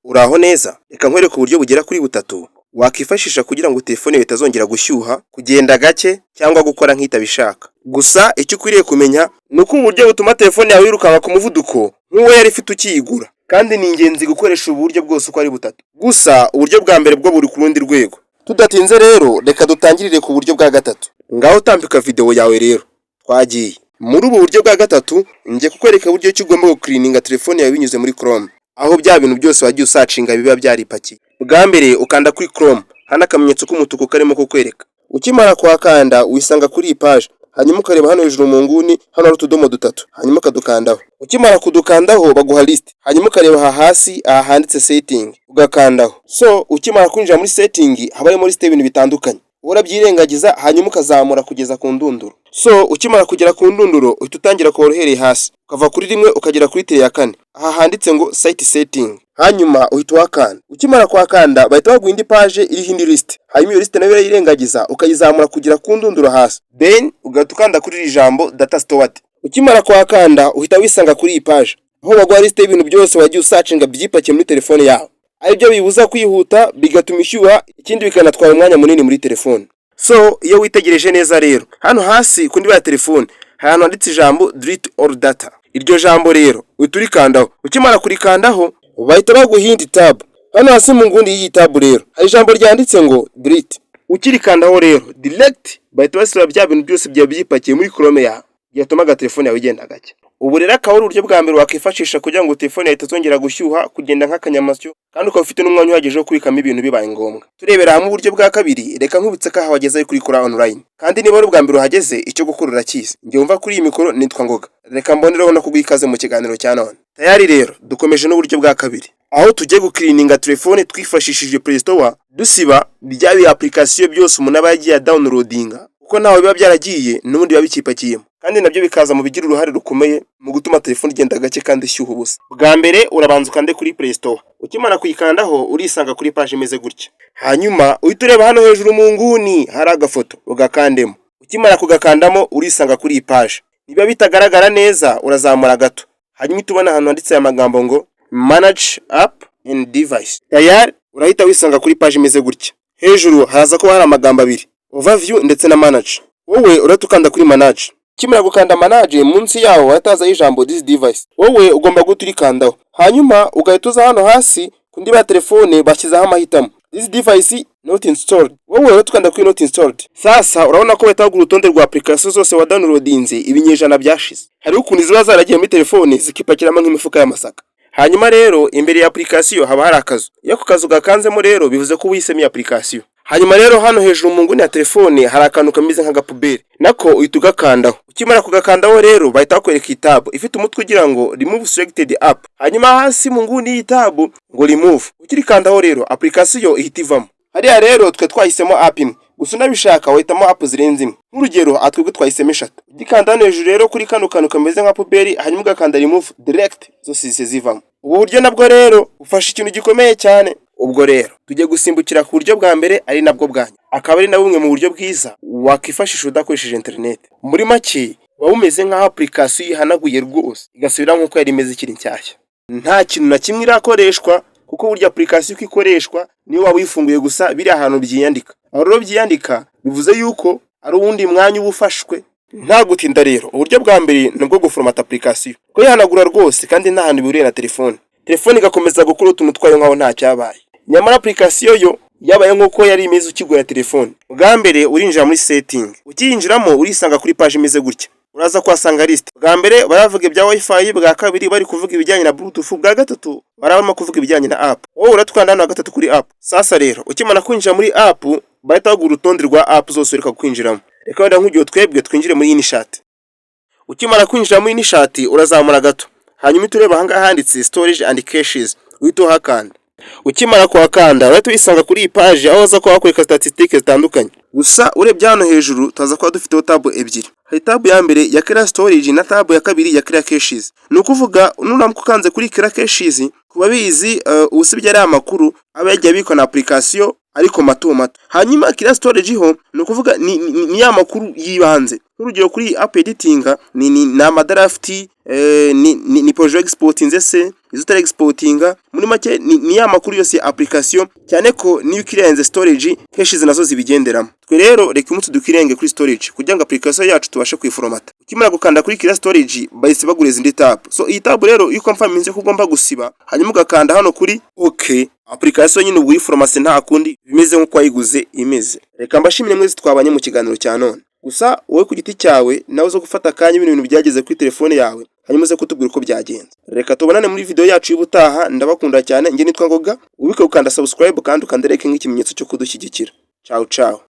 Uraho neza? Reka nkwereke uburyo bugera kuri butatu wakwifashisha kugira ngo telefone yawe itazongera gushyuha, kugenda gake cyangwa gukora nk'itabishaka. Gusa icyo ukwiriye kumenya ni uko ubu buryo butuma telefone yawe yirukanka ku muvuduko nk'uwo yari ifite ukiyigura, kandi ni ingenzi gukoresha ubu buryo bwose uko ari butatu. Gusa uburyo bwa mbere bwo buri ku rundi rwego. Tudatinze rero, reka dutangirire ku buryo bwa gatatu. Ngaho tambika videwo yawe rero, twagiye. Muri ubu buryo bwa gatatu ngiye kukwereka uburyo ki ugomba gucleaninga telefone yawe binyuze muri Chrome, aho bya bintu byose wagiye usearchinga biba byaripakiye. Bwa mbere ukanda kuri Chrome, hano akamenyetso k'umutuku karimo kukwereka. Ukimara kuhakanda wisanga kuri iyi page, hanyuma ukareba hano hejuru mu nguni, hano hari utudomo dutatu, hanyuma ukadukandaho. Ukimara kudukandaho baguha list, hanyuma ukareba aha hasi aha handitse setting, ugakandaho. So ukimara kwinjira muri setting haba harimo list y'ibintu bitandukanye, urabyirengagiza, hanyuma ukazamura kugeza ku ndunduro. So ukimara kugera ku ndunduro uhita utangira kubara uhereye hasi, ukava kuri 1 ukagera kuri tire ya 4, aha handitse ngo site setting, hanyuma uhita uhakanda. Ukimara kuhakanda bahita baguha indi page iriho indi list, hanyuma iyo list nayo urayirengagiza ukayizamura kugera ku ndunduro hasi, then ugahita ukanda kuri iri jambo data stored. Ukimara kuhakanda uhita wisanga kuri iyi page aho baguha list y'ibintu byose wagiye usearchinga byipakiye muri telefone yawe, aribyo bibuza kwihuta, bigatuma ishyuha, ikindi bikanatwara umwanya munini muri telefone. So iyo witegereje neza rero, hano hasi ku ndiba ya telefone hari ahantu handitse ijambo delete all data. Iryo jambo rero uhita urikandaho. Ukimara kurikandaho bahita baguha iyindi tab. Hano hasi mu nguni y'iyi tab rero hari ijambo ryanditse ngo delete. Ukirikandaho rero direct bahita basiba bya bintu byose byaba byipakiye muri Chrome yawe byatumaga telefone yawe igenda gake. Ubu rero akaba ari uburyo bwa mbere wakwifashisha kugira ngo telefone yawe itazongera gushyuha, kugenda nk'akanyamasyo, kandi ukaba ufite n'umwanya uhagije wo kubikamo ibintu bibaye ngombwa. Turebera hamwe uburyo bwa kabiri, reka nkubitse ko aha wageze ari kuri Kora Online, kandi niba ari ubwa mbere uhageze icyo gukora urakizi. Njye wumva kuri iyi mikoro nitwa Ngoga, reka mbonereho no kuguha ikaze mu kiganiro cya none. Tayari rero dukomeje n'uburyo bwa kabiri, aho tugiye gucleaninga telefone twifashishije Play Store, dusiba bya bi application byose umuntu aba yagiye downloadinga, kuko ntawe biba byaragiye, n'ubundi biba bikipakiyemo, kandi nabyo bikaza mu bigira uruhare rukomeye mu gutuma telefone igenda gake kandi ishyuha ubusa. Bwa mbere urabanza ukande kuri Play Store. Ukimara kuyikandaho urisanga kuri page imeze gutya, hanyuma uhita ureba hano hejuru mu nguni hari agafoto, ugakandemo. Ukimara kugakandamo urisanga kuri iyi page. Niba bitagaragara neza urazamura gato, hanyuma uhita ubona ahantu handitse aya magambo ngo manage app and device. Tayari urahita wisanga kuri page imeze gutya. Hejuru haza kuba hari amagambo abiri, overview ndetse na manage. Wowe urahita ukanda kuri manage. Ukimara gukanda manage, munsi yaho hahita ijambo this device, wowe ugomba guhita urikandaho, hanyuma ugahita uza hano hasi ku ndiba ya telefone bashyizeho amahitamo this device, not installed. Wowe urahita ukanda kuri not installed. Sasa urabona ko bahita baguha urutonde rwa application zose wa downloadinze ibinyejana byashize. Hariho ukuntu ziba zaragiye muri telefone zikipakiramo nk'imifuka y'amasaka. Hanyuma rero imbere ya application haba hari akazu. Iyo ako kazu gakanzemo rero bivuze ko uhisemo iyi application. Hanyuma rero hano hejuru mu nguni ya telefone hari akantu kameze nk'agapuberi, nako uhita ugakandaho. Ukimara kugakandaho rero bahita bakwereka iyi tab ifite umutwe ugira ngo remove selected app, hanyuma hasi mu nguni y'iyi tab ngo remove. Ukirikandaho rero application ihita ivamo. Hariya rero twe twahisemo app imwe gusa, unabishaka wahitamo app zirenze imwe. Nk'urugero aha twebwe twahisemo eshatu. Ugikanda hano hejuru rero kuri kano kantu kameze nka puberi, hanyuma ugakanda remove, direct zose zihise zivamo. Ubu buryo nabwo rero ufasha ikintu gikomeye cyane. Ubwo rero tugiye gusimbukira ku buryo bwa mbere ari nabwo bwanyu, akaba ari na bumwe mu buryo bwiza wakwifashisha udakoresheje interineti. Muri make buba bumeze nk'aho application yihanaguye rwose igasubira nk'uko yari imeze ikiri nshyashya, nta kintu na kimwe irakoreshwa, kuko burya application uko ikoreshwa niyo waba uyifunguye gusa biri ahantu byiyandika. Aho rero byiyandika bivuze yuko ari uwundi mwanya uba ufashwe. Nta gutinda rero, uburyo bwa mbere ni ubwo guforomata application, kuyihanagura rwose kandi nta hantu bihuriye na telefone, telefone igakomeza gukora utuntu twayo nk'aho nta cyabaye, nyamara application yo yabaye nk'uko yari imeze ukigura telefone. Bwa mbere urinjira muri setting. Ukiyinjiramo urisanga kuri page imeze gutya. Uraza kuhasanga list. Bwa mbere baravuga ibya wifi, bwa kabiri bari kuvuga ibijyanye na bluetooth, bwa gatatu barabamo kuvuga ibijyanye na app. Wowe uratwanda hano gatatu kuri app. Sasa rero ukimara kwinjira muri app bahita baguha urutonde rwa app zose ureka kwinjiramo. Reka wenda nk'ugihe twebwe twinjire muri InShot. Ukimara kwinjira muri InShot urazamura gato, hanyuma uhita ureba ahangaha handitse storage and caches, uhita uhakanda. Ukimara kuhakanda urahita wisanga kuri iyi page aho baza kuba bakwereka statistiques zitandukanye. Gusa urebye hano hejuru tuza kuba dufiteho tab ebyiri. Hari tab ya mbere ya clear storage na tab ya kabiri ya clear caches. Ni ukuvuga nuramuka ukanze kuri clear caches, ku babizi usibye ari amakuru aba yagiye abikwa na application ariko mato mato. Hanyuma clear storage ho ni ukuvuga ni ya makuru yibanze. Nk'urugero kuri iyi app editing ni amadraft, ni project exportinze se. izo utari exportinga. Muri make ni ya makuru yose ya application, cyane ko niyo ukirenze storage, caches nazo zibigenderamo. Twe rero reka umunsi dukirenge kuri storage kugira ngo application yacu tubashe kuyiforomata. Ukimara gukanda kuri clear storage, bahise baguriza indi tab. So iyi tab rero, iyo confirminze ko ugomba gusiba, hanyuma ugakanda hano kuri OK, application nyine ubwo uyiforomase, nta kundi bimeze nk'uko wayiguze imeze. Reka mbashimire mwese twabanye mu kiganiro cya none. Gusa wowe ku giti cyawe nawe uzo gufata akanya bino bintu byageze kuri telefone yawe, hanyuma uze kutubwira uko byagenze. Reka tubonane muri video yacu y'ubutaha. Ndabakunda cyane, njye nitwa Ngoga. Wibuke gukanda subscribe kandi ukanda like nk'ikimenyetso cyo kudushyigikira. Ciao ciao.